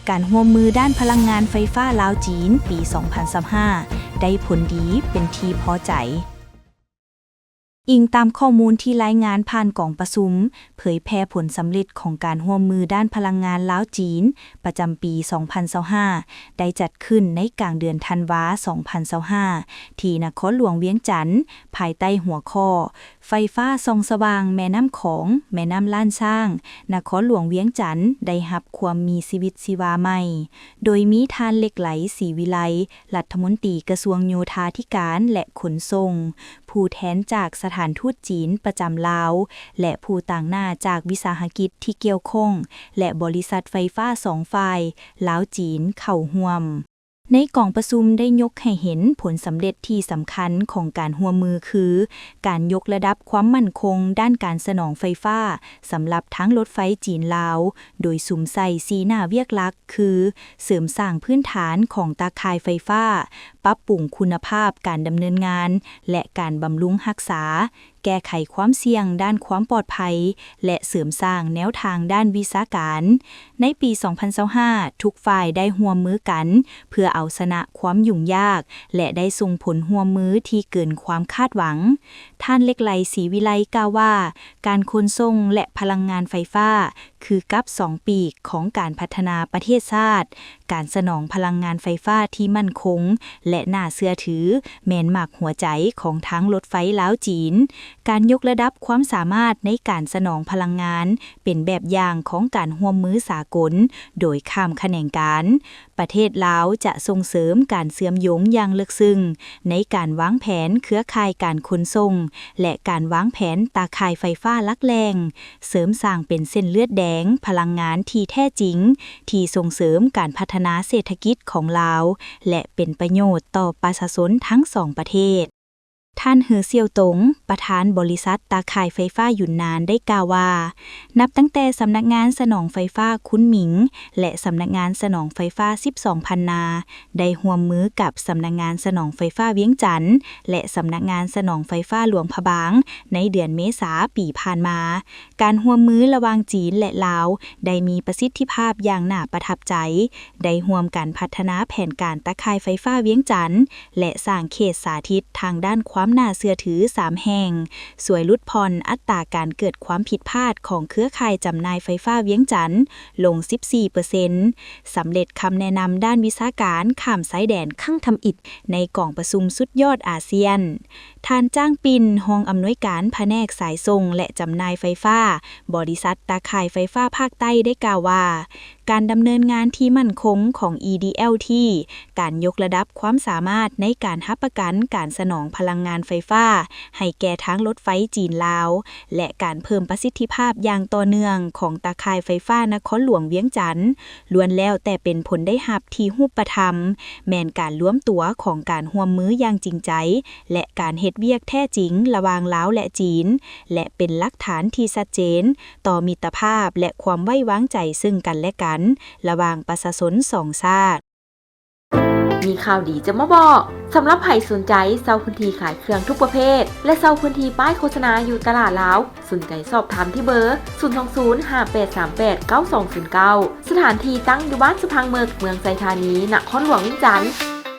ການຮ່ວມມືດ້ານພະລັງງານໄຟຟ້າລາວ-ຈີນ ປີສອງພັນຊາວຫ້າ ໄດ້ຜົນດີເປັນທີ່ພໍໃຈ. ອີງຕາມຂໍ້ມູນທີ່ລາຍງານຜ່ານກອງປະຊຸມເຜີຍແຜ່ຜົນສຳເລັດຂອງການຮ່ວມມືດ້ານພະລັງງານລາວ-ຈີນ ປະຈຳປີສອງພັນຊາວຫ້າ ໄດ້ຈັດຂຶ້ນໃນກາງເດືອນທັນວາ ສອງພັນຊາວຫ້າ ທີ່ນະຄອນຫຼວງວຽງຈັນ, ພາຍໃຕ້ຫົວຂໍ້ ໄຟຟ້າສ່ອງສະຫວ່າງແມ່ນ້ຳຂອງ, ແມ່ນ້ຳລ້ານຊ້າງ, ນະຄອນຫຼວງວຽງຈັນໄດ້ຮັບຄວາມມີຊີວິດຊີວາໃໝ່, ໂດຍມີທ່ານ ເລັກໄຫຼ ສີວິໄລ ລັດຖະມົນຕີກະຊວງໂຍທາທິການ ແລະ ຂົນສົ່ງ, ຜູ້ແທນຈາກສະຖານທູດຈີນປະຈຳລາວ ແລະ ຜູ້ຕາງໜ້າຈາກວິສາຫະກິດທີ່ກ່ຽວຂ້ອງ ແລະ ບໍລິສັດໄຟຟ້າສອງຝ່າຍ ລາວ-ຈີນ ເຂົ້າຮ່ວມ. ໃນກອງປະຊຸມໄດ້ຍົກໃຫ້ເຫັນຜົນສຳເລັດທີ່ສຳຄັນຂອງການຮ່ວມມືຄື ການຍົກລະດັບຄວາມໝັ້ນຄົງດ້ານການສະໜອງໄຟຟ້າສຳລັບທາງລົດໄຟຈີນ-ລາວ, ໂດຍສຸມໃສ່ສີ່ໜ້າວຽກຫຼັກຄື ເສີມສ້າງພື້ນຖານຂອງຕາຂ່າຍໄຟຟ້າ, ປັບປຸງຄຸນນະພາບການດຳເນີນງານ ແລະ ການບຳລຸງຮັກສາ, ແກ້ໄຂຄວາມສ່ຽງດ້ານຄວາມປອດໄພ ແລະ ເສີມສ້າງແນວທາງດ້ານວິຊາການ. ໃນປີສອງພັນຊາວຫ້າ ທຸກຝ່າຍໄດ້ຮ່ວມມືກັນເພື່ອເອົາຊະນະຄວາມຫຍຸ້ງຍາກ ແລະ ໄດ້ສົ່ງຜົນຮ່ວມມືທີ່ເກີນຄວາມຄາດຫວັງ. ທ່ານ ເລັກໄຫຼ ສີວິໄລ ກ່າວວ່າ ການຂົນສົ່ງ ແລະ ພະລັງງານໄຟຟ້າ ຄືກັບສອງປີກຂອງການພັດທະນາປະເທດຊາດ. ການສະໜອງພະລັງງານໄຟຟ້າທີ່ໝັ້ນຄົງ ແລະ ໜ້າເຊື່ອຖື ແມ່ນໝາກຫົວໃຈຂອງທາງລົດໄຟລາວ-ຈີນ. ການຍົກລະດັບຄວາມສາມາດໃນການສະໜອງພະລັງງານ ເປັນແບບຢ່າງຂອງການຮ່ວມມືສາກົນໂດຍຂ້າມຂະແໜງການ. ປະເທດລາວຈະສົ່ງເສີມການເຊື່ອມໂຍງຢ່າງເລິກເຊິ່ງໃນການວາງແຜນເຄືອຂ່າຍການຂົນສົ່ງ ແລະ ການວາງແຜນຕາຂ່າຍໄຟຟ້າຫຼັກແຫຼ່ງ, ເສີມສ້າງເປັນເສັ້ນເລືອດແດງພະລັງງານທີ່ແທ້ຈິງ ທີ່ສົ່ງເສີມການພັດທະນາເສດຖະກິດຂອງລາວ ແລະ ເປັນປະໂຫຍດຕໍ່ປະຊາຊົນທັງສອງປະເທດ. ທ່ານ ເຮີ ສ່ຽວຕົງ ປະທານບໍລິສັດຕາຂ່າຍໄຟຟ້າຢຸນນານ ໄດ້ກ່າວວ່າ ນັບຕັ້ງແຕ່ສຳນັກງານສະໜອງໄຟຟ້າຄຸນໝິງ ແລະ ສຳນັກງານສະໜອງໄຟຟ້າສິບສອງພັນນາ ໄດ້ຮ່ວມມືກັບສຳນັກງານສະໜອງໄຟຟ້າວຽງຈັນ ແລະ ສຳນັກງານສະໜອງໄຟຟ້າຫຼວງພະບາງ ໃນເດືອນເມສາປີຜ່ານມາ, ການຮ່ວມມືລະຫວ່າງຈີນ ແລະ ລາວ ໄດ້ມີປະສິດທິພາບຢ່າງໜ້າປະທັບໃຈ, ໄດ້ຮ່ວມກັນພັດທະນາແຜນການຕາຂ່າຍໄຟຟ້າວຽງຈັນ ແລະ ສ້າງເຂດສາທິດທາງດ້ານຄວາມໜ້າເຊື່ອຖືສາມແຫ່ງ, ຊ່ວຍຫຼຸດຜ່ອນອັດຕາການເກີດຄວາມຜິດພາດຂອງເຄືອຂ່າຍຈຳໜ່າຍໄຟຟ້າວຽງຈັນລົງສິບສີ່ເປີເຊັນ, ສຳເລັດຄຳແນະນຳດ້ານວິຊາການຂ້າມຊາຍແດນຄັ້ງທຳອິດໃນກອງປະຊຸມສຸດຍອດອາຊຽນ. ທ່ານ ຈ້າງ ປິ່ນ ຮອງອຳນວຍການພະແນກສາຍສົ່ງ ແລະ ຈຳໜ່າຍໄຟຟ້າ ບໍລິສັດຕາຂ່າຍໄຟຟ້າພາກໃຕ້ ໄດ້ກ່າວວ່າ ການດຳເນີນງານທີ່ໝັ້ນຄົງຂອງ EDLT, ການຍົກລະດັບຄວາມສາມາດໃນການຮັບປະກັນການສະໜອງພະລັງງານໄຟຟ້າໃຫ້ແກ່ທາງລົດໄຟຈີນ-ລາວ ແລະ ການເພີ່ມປະສິດທິພາບຢ່າງຕໍ່ເນື່ອງຂອງຕາຂ່າຍໄຟຟ້ານະຄອນຫຼວງວຽງຈັນ ລ້ວນແລ້ວແຕ່ເປັນຜົນໄດ້ຮັບທີ່ຮູບປະທຳ, ແມ່ນການລວມຕົວຂອງການຮ່ວມມືຢ່າງຈິງໃຈ ແລະ ການເຮັດວຽກແທ້ຈິງລະຫວ່າງລາວ ແລະ ຈີນ ແລະ ເປັນຫຼັກຖານທີ່ຊັດເຈນຕໍ່ມິດຕະພາບ ແລະ ຄວາມໄວ້ວາງໃຈເຊິ່ງກັນ ແລະ ກັນ ລະຫວ່າງປະຊາຊົນສອງຊາດ. ມີຂ່າວດີຈະມາບອກ. ສຳລັບໃຜສົນໃຈເຊົ່າພື້ນທີ່ຂາຍເຄື່ອງທຸກປະເພດ ແລະ ເຊົ່າພື້ນທີ່ປ້າຍໂຄສະນາຢູ່ຕະຫຼາດລາວ, ສົນໃຈສອບຖາມທີ່ເບີ ສູນສອງສູນ ຫ້າແປດສາມແປດ ເກົ້າສອງສູນເກົ້າ. ສະຖານທີ່ຕັ້ງຢູ່ບ້ານສະພັງເມິກ, ເມືອງໄຊທານີ, ນະຄອນຫຼວງວຽງຈັນ.